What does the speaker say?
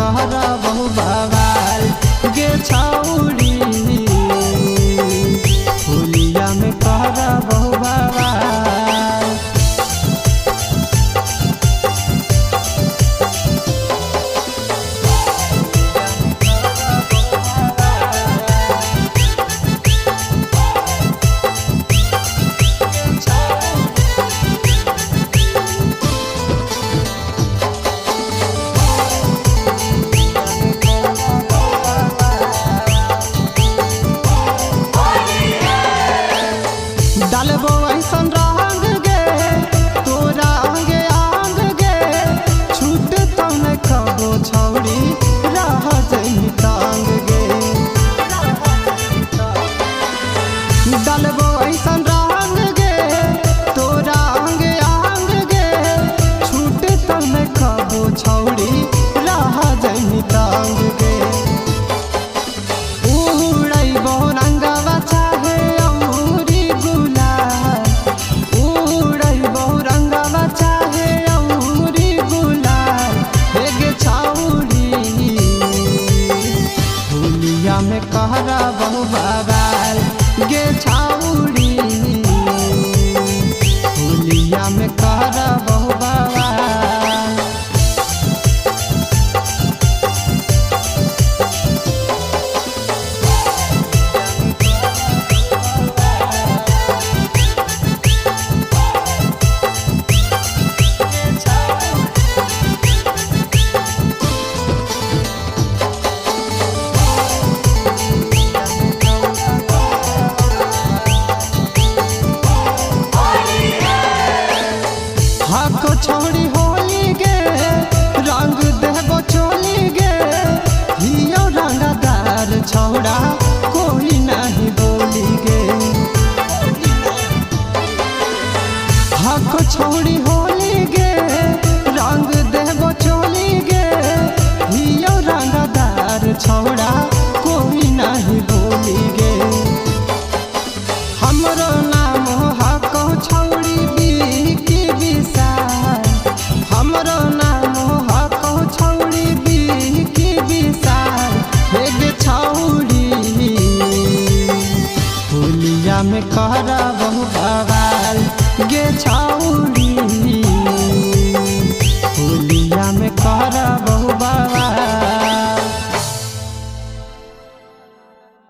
कहरबहु बवाल गे छौड़ी, होलिया में कहरबहु बवाल। डालबो ऐसन रंग गे तोरा अंगे आंग गे, छूट तो न खबो छौड़ी रह जइनी टांग गे। डालबो ऐसन रंग गे तोरा अंगे आंग गे, छूट तो न खबो छौड़ी रह जइनी टांग गे। उड़ैबो रंगवा चाहे औरी गुलाल, उड़ैबो रंगवा चाहे औरी गुलाल हे गे छौड़ी, होलिया में कहरबहु बवाल गे छौड़ी, होलिया में कहरबहु बवाल। हक छौड़ी होली गे रंग देबो चोली गे, हियो रंगदार छौड़ा कोई नहीं बोली गे। हक छौड़ी होली गे रंग देबो चोली गे, हियो रंगदार छौड़ा कोई नहीं बोली गे। हमरो नाम हको छौड़ी बिकी विशाल, हमरो नाम हको छौड़ी बिकी विशाल हे गे छौड़ी, होलिया में कहरबहु बवाल गे छौड़ी, होलिया में कहरबहु।